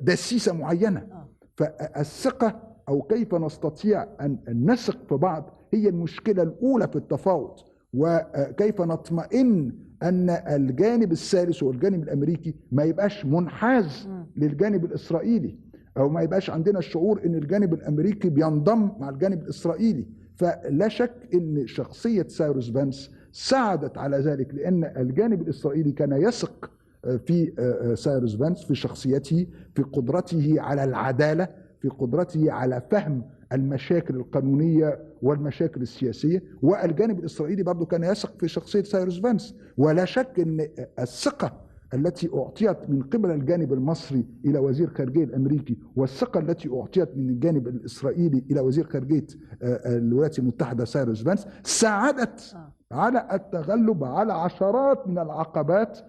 Speaker 3: دسيسة معينة. فالثقة أو كيف نستطيع أن نثق في بعض هي المشكلة الأولى في التفاوض، وكيف نطمئن أن الجانب الثالث والجانب الأمريكي ما يبقاش منحاز للجانب الإسرائيلي، أو ما يبقاش عندنا الشعور أن الجانب الأمريكي بينضم مع الجانب الإسرائيلي. فلا شك أن شخصية سايروس فانس ساعدت على ذلك، لأن الجانب الإسرائيلي كان يثق في سايروس فانس، في شخصيته، في قدرته على العدالة، في قدرته على فهم المشاكل القانونية والمشاكل السياسية، والجانب الإسرائيلي برضو كان يثق في شخصية سايروس فانس. ولا شك أن الثقة التي أعطيت من قبل الجانب المصري إلى وزير خارجية الأمريكي، والثقة التي أعطيت من الجانب الإسرائيلي إلى وزير خارجية الولايات المتحدة سايروس فانس ساعدت على التغلب على عشرات من العقبات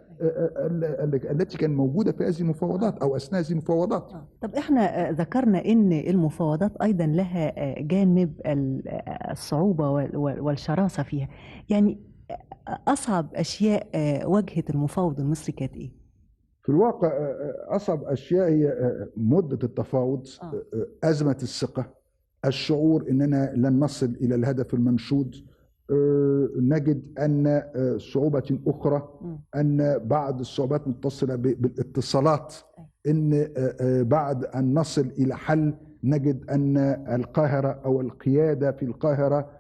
Speaker 3: التي كانت موجودة في هذه المفاوضات أو أثناء هذه المفاوضات.
Speaker 2: طب احنا ذكرنا ان المفاوضات ايضا لها جانب الصعوبة والشراسة فيها، يعني اصعب اشياء واجهت المفاوض المصري كانت ايه؟
Speaker 3: في الواقع أصعب أشياء هي مدة التفاوض، أزمة الثقة، الشعور أننا لن نصل إلى الهدف المنشود. نجد أن صعوبة أخرى أن بعض الصعوبات متصلة بالاتصالات، أن بعد أن نصل إلى حل نجد أن القاهرة أو القيادة في القاهرة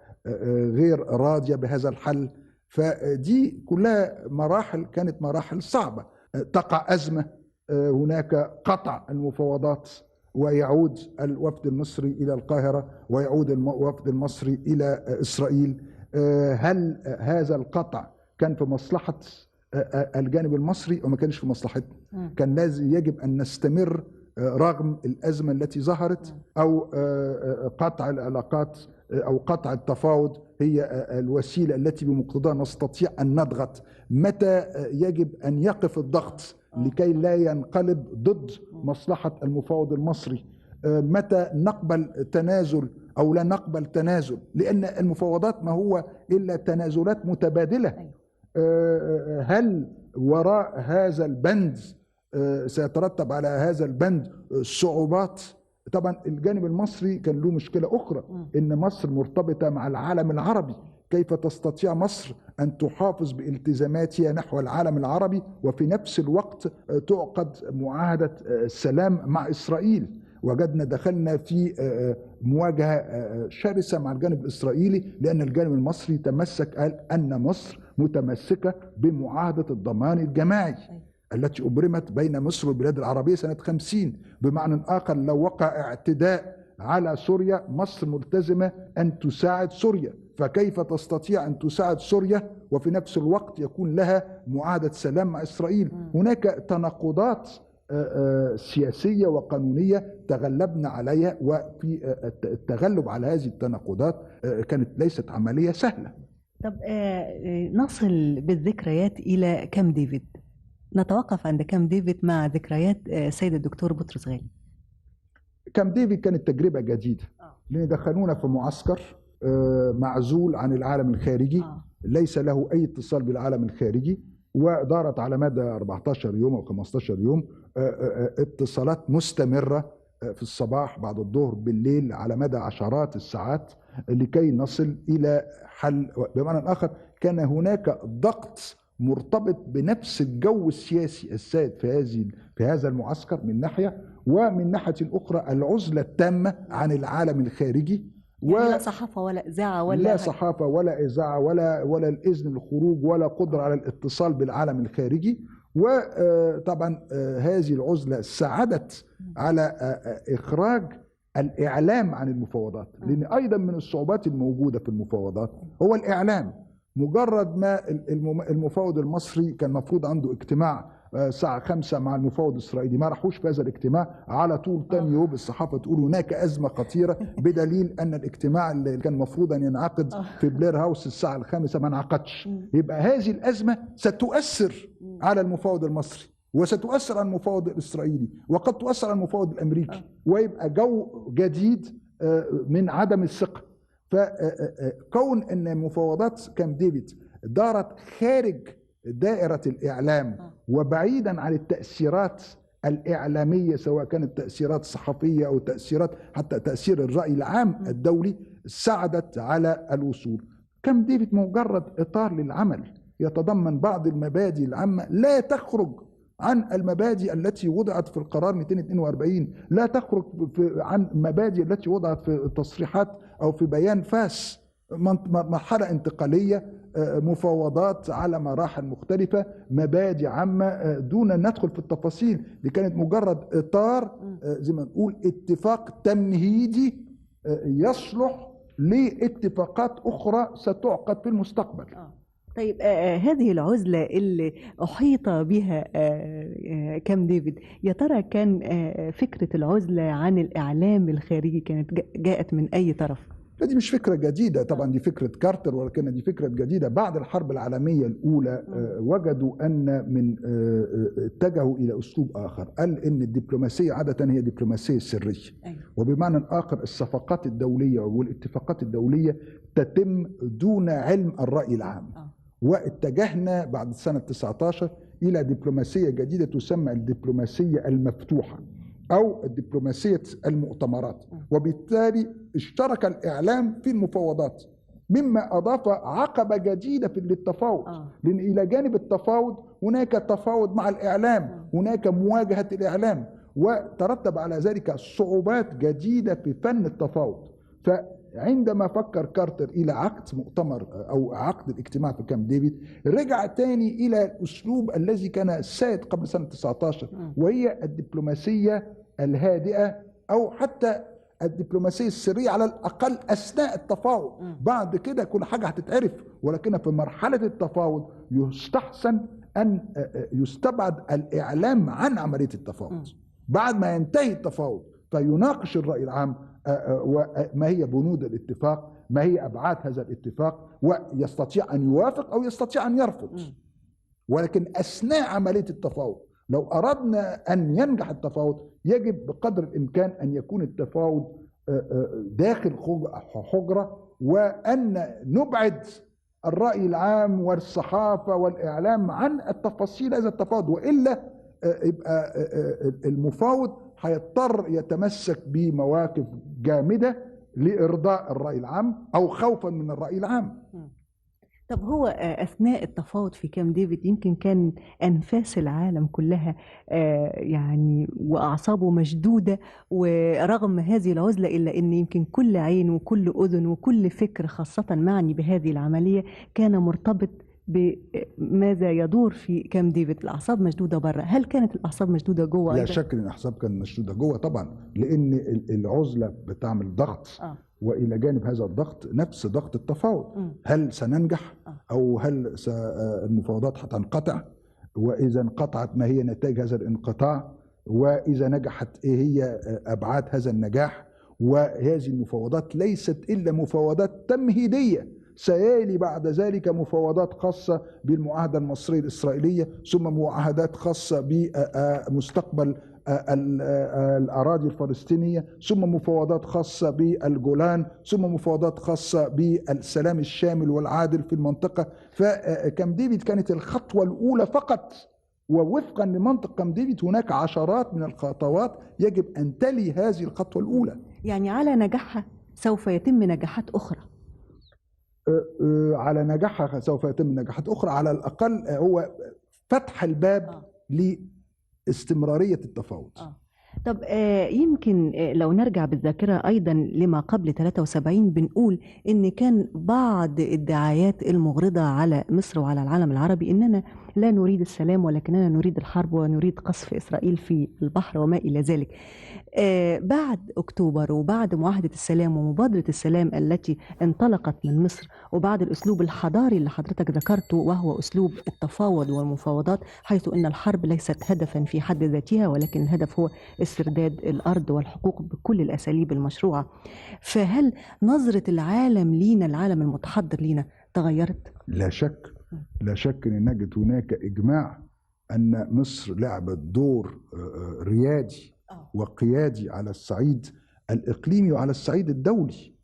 Speaker 3: غير راضية بهذا الحل. فدي كلها مراحل كانت مراحل صعبة. تقع أزمة، هناك قطع المفاوضات، ويعود الوفد المصري إلى القاهرة ويعود الوفد المصري إلى إسرائيل. هل هذا القطع كان في مصلحة الجانب المصري أو ما كانش في مصلحتنا؟ كان لازم يجب أن نستمر رغم الأزمة التي ظهرت، أو قطع العلاقات أو قطع التفاوض هي الوسيلة التي بمقتضاها نستطيع أن نضغط. متى يجب أن يقف الضغط لكي لا ينقلب ضد مصلحة المفاوض المصري؟ متى نقبل تنازل أو لا نقبل تنازل؟ لأن المفاوضات ما هو إلا تنازلات متبادلة. هل وراء هذا البند سيترتب على هذا البند صعوبات؟ طبعا الجانب المصري كان له مشكلة أخرى، إن مصر مرتبطة مع العالم العربي. كيف تستطيع مصر أن تحافظ بالتزاماتها نحو العالم العربي وفي نفس الوقت تعقد معاهدة السلام مع إسرائيل؟ وجدنا دخلنا في مواجهة شرسة مع الجانب الإسرائيلي، لأن الجانب المصري تمسك، قال أن مصر متمسكة بمعاهدة الضمان الجماعي التي أبرمت بين مصر والبلاد العربية سنة 50. بمعنى آخر، لو وقع اعتداء على سوريا مصر ملتزمة أن تساعد سوريا. فكيف تستطيع أن تساعد سوريا وفي نفس الوقت يكون لها معاهدة سلام مع إسرائيل؟ هناك تناقضات سياسية وقانونية تغلبنا عليها، وفي التغلب على هذه التناقضات كانت ليست عملية سهلة.
Speaker 2: طب نصل بالذكريات إلى كامب ديفيد، نتوقف عند كامب ديفيد مع ذكريات سيد الدكتور بطرس غالي.
Speaker 3: كامب ديفيد كانت تجربة جديدة، لأن دخلونا في معسكر معزول عن العالم الخارجي، ليس له أي اتصال بالعالم الخارجي، ودارت على مدى 14 يوم أو 15 يوم اتصالات مستمرة في الصباح، بعد الظهر، بالليل، على مدى عشرات الساعات لكي نصل إلى حل. بمعنى آخر، كان هناك ضغط مرتبط بنفس الجو السياسي السائد في هذا المعسكر من ناحية، ومن ناحية أخرى العزلة التامة عن العالم الخارجي.
Speaker 2: يعني لا صحافة ولا إذاعة
Speaker 3: لا صحافة ولا إذاعة ولا الإذن للخروج ولا قدرة على الاتصال بالعالم الخارجي. وطبعا هذه العزلة ساعدت على إخراج الإعلام عن المفاوضات، لأن أيضا من الصعوبات الموجودة في المفاوضات هو الإعلام. مجرد ما المفاوض المصري كان مفروض عنده اجتماع الساعة 5 مع المفاوض الإسرائيلي، ما راحوش في هذا الاجتماع، على طول تاني يوم الصحافة تقول هناك أزمة خطيرة، بدليل أن الاجتماع اللي كان مفروض أن ينعقد في بلير هاوس الساعة 5 ما انعقدش. يبقى هذه الأزمة ستؤثر على المفاوض المصري، وستؤثر على المفاوض الإسرائيلي، وقد تؤثر على المفاوض الأمريكي، ويبقى جو جديد من عدم الثقة. فكون أن مفاوضات كامب ديفيد دارت خارج دائرة الإعلام وبعيدا عن التأثيرات الإعلامية، سواء كانت تأثيرات صحفية أو تأثيرات حتى تأثير الرأي العام الدولي، ساعدت على الوصول. كامب ديفيد مجرد إطار للعمل يتضمن بعض المبادئ العامة لا تخرج عن المبادئ التي وضعت في القرار 242، لا تخرج عن مبادئ التي وضعت في تصريحات أو في بيان فاس. مرحلة انتقالية، مفاوضات على مراحل مختلفة، مبادئ عامة دون أن ندخل في التفاصيل. دي كانت مجرد إطار زي ما نقول اتفاق تمهيدي يصلح لاتفاقات أخرى ستعقد في المستقبل.
Speaker 2: طيب هذه العزلة اللي أحيط بها كامب ديفيد، يا ترى كان فكرة العزلة عن الإعلام الخارجي كانت جاءت من أي طرف؟
Speaker 3: دي مش فكرة جديدة طبعا، دي فكرة كارتر، ولكن دي فكرة جديدة بعد الحرب العالمية الأولى. وجدوا أن من اتجهوا إلى أسلوب آخر، قال إن الدبلوماسية عادة هي دبلوماسية سرية، وبمعنى آخر الصفقات الدولية والاتفاقات الدولية تتم دون علم الرأي العام. واتجهنا بعد سنة 19 إلى دبلوماسية جديدة تسمى الدبلوماسية المفتوحة أو دبلوماسية المؤتمرات، وبالتالي اشترك الإعلام في المفاوضات، مما أضاف عقبة جديدة في التفاوض. لأن إلى جانب التفاوض هناك تفاوض مع الإعلام، هناك مواجهة الإعلام، وترتب على ذلك صعوبات جديدة في فن التفاوض. فعندما فكر كارتر إلى عقد مؤتمر أو عقد الاجتماع في كامب ديفيد، رجع تاني إلى الأسلوب الذي كان سائد قبل سنة 19، وهي الدبلوماسية الهادئة أو حتى الدبلوماسية السرية على الأقل أثناء التفاوض. بعد كده كل حاجة هتتعرف، ولكن في مرحلة التفاوض يستحسن أن يستبعد الإعلام عن عملية التفاوض. بعد ما ينتهي التفاوض فيناقش الرأي العام وما هي بنود الاتفاق، ما هي أبعاد هذا الاتفاق، ويستطيع أن يوافق أو يستطيع أن يرفض. ولكن أثناء عملية التفاوض لو أردنا أن ينجح التفاوض يجب بقدر الإمكان أن يكون التفاوض داخل حجرة، وأن نبعد الرأي العام والصحافة والإعلام عن التفاصيل هذا التفاوض، وإلا يبقى المفاوض هيضطر يتمسك بمواقف جامدة لإرضاء الرأي العام أو خوفا من الرأي العام.
Speaker 2: طب هو أثناء التفاوض في كامب ديفيد يمكن كان أنفاس العالم كلها يعني وأعصابه مشدودة، ورغم هذه العزلة إلا أن يمكن كل عين وكل أذن وكل فكر خاصة معني بهذه العملية كان مرتبط بماذا يدور في كامب ديفيد. الأعصاب مشدودة برا، هل كانت الأعصاب مشدودة جوه؟
Speaker 3: لا شك أن الأعصاب كانت مشدودة جوه طبعا، لأن العزلة بتعمل ضغط وإلى جانب هذا الضغط نفس ضغط التفاوض. هل سننجح أو هل المفاوضات هتنقطع؟ وإذا انقطعت ما هي نتائج هذا الانقطاع؟ وإذا نجحت إيه هي أبعاد هذا النجاح؟ وهذه المفاوضات ليست إلا مفاوضات تمهيدية، سيالي بعد ذلك مفاوضات خاصة بالمعاهدة المصرية الإسرائيلية، ثم معاهدات خاصة بمستقبل الأراضي الفلسطينية، ثم مفاوضات خاصة بالجولان، ثم مفاوضات خاصة بالسلام الشامل والعادل في المنطقة. فكامب ديفيد كانت الخطوة الأولى فقط، ووفقا لمنطق كامب ديفيد هناك عشرات من الخطوات يجب أن تلي هذه الخطوة الأولى.
Speaker 2: يعني على نجاحها سوف يتم نجاحات أخرى.
Speaker 3: على نجاحها سوف يتم نجاحات أخرى، على الأقل هو فتح الباب لاستمرارية التفاوض.
Speaker 2: طب يمكن لو نرجع بالذاكرة أيضا لما قبل 73 بنقول إن كان بعض الدعايات المغرضة على مصر وعلى العالم العربي إننا لا نريد السلام ولكننا نريد الحرب ونريد قصف إسرائيل في البحر وما إلى ذلك. بعد أكتوبر وبعد معاهدة السلام ومبادرة السلام التي انطلقت من مصر، وبعد الأسلوب الحضاري اللي حضرتك ذكرته وهو أسلوب التفاوض والمفاوضات، حيث أن الحرب ليست هدفا في حد ذاتها ولكن الهدف هو استرداد الأرض والحقوق بكل الأساليب المشروعة، فهل نظرة العالم لينا، العالم المتحضر لينا، تغيرت؟
Speaker 3: لا شك، لا شك أن نجد هناك إجماع أن مصر لعبت دور ريادي وقيادي على الصعيد الإقليمي وعلى الصعيد الدولي.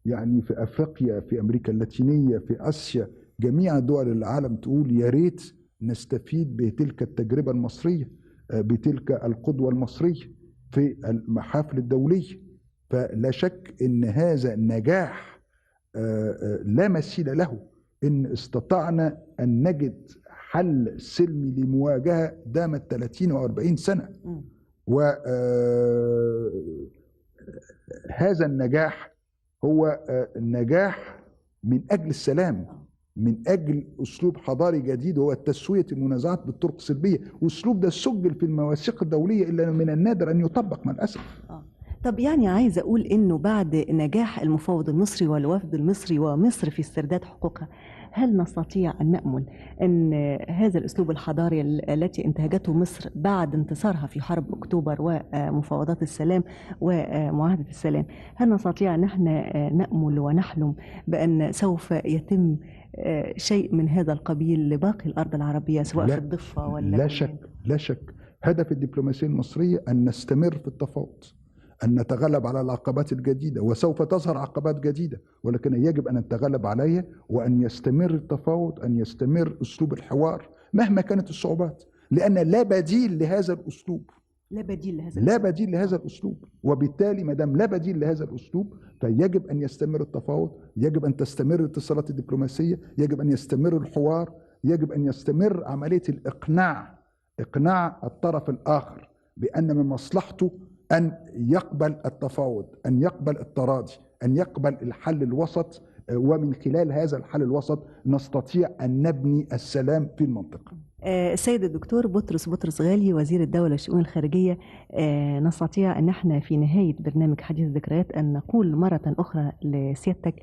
Speaker 3: يعني في أفريقيا، في أمريكا اللاتينية، في آسيا، جميع دول العالم تقول يا ريت نستفيد بتلك التجربة المصرية، بتلك القدوة المصرية في المحافل الدولية. فلا شك أن هذا النجاح لا مثيل له، إن استطعنا أن نجد حل سلمي لمواجهة دامت 30 و 40 سنة. وهذا النجاح هو نجاح من أجل السلام، من أجل أسلوب حضاري جديد هو تسوية المنازعات بالطرق السلبية، والأسلوب ده سجل في المواثيق الدولية إلا من النادر أن يطبق مع الأسف.
Speaker 2: طب يعني عايز أقول إنه بعد نجاح المفاوض المصري والوفد المصري ومصر في استرداد حقوقها، هل نستطيع أن نأمل أن هذا الأسلوب الحضاري التي انتهجته مصر بعد انتصارها في حرب أكتوبر ومفاوضات السلام ومعاهدة السلام، هل نستطيع أن احنا نأمل ونحلم بأن سوف يتم شيء من هذا القبيل لباقي الأرض العربية سواء في الضفة ولا؟
Speaker 3: لا شك، لا شك. هدف الدبلوماسية المصرية أن نستمر في التفاوض، أن نتغلب على العقبات الجديدة، وسوف تظهر عقبات جديدة ولكن يجب أن نتغلب عليها، وأن يستمر التفاوض، أن يستمر أسلوب الحوار مهما كانت الصعوبات، لأن لا بديل لهذا الأسلوب. لا بديل لهذا الأسلوب، وبالتالي ما دام لا بديل لهذا الأسلوب فيجب أن يستمر التفاوض، يجب أن تستمر الاتصالات الدبلوماسية، يجب أن يستمر الحوار، يجب أن يستمر عملية إقناع الطرف الآخر بأن من مصلحته أن يقبل التفاوض، أن يقبل التراضي، أن يقبل الحل الوسط، ومن خلال هذا الحل الوسط نستطيع أن نبني السلام في المنطقة.
Speaker 2: السيد الدكتور بطرس غالي وزير الدولة للشؤون الخارجية، نستطيع أن احنا في نهاية برنامج حديث الذكريات أن نقول مرة أخرى لسيادتك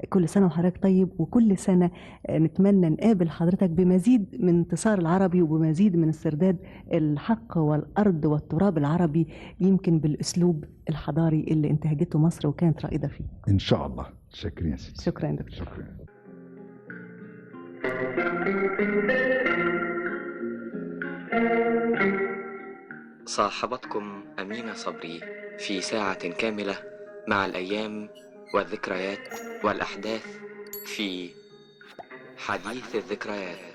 Speaker 2: كل سنة وحضرتك طيب، وكل سنة نتمنى نقابل حضرتك بمزيد من انتصار العربي وبمزيد من استرداد الحق والأرض والتراب العربي، يمكن بالأسلوب الحضاري اللي انتهجته مصر وكانت رائدة فيه
Speaker 3: إن شاء الله. شكرا.
Speaker 2: شكرا دكتور.
Speaker 3: شكرا.
Speaker 1: صاحبتكم أمينة صبري في ساعة كاملة مع الأيام والذكريات والأحداث في حديث الذكريات.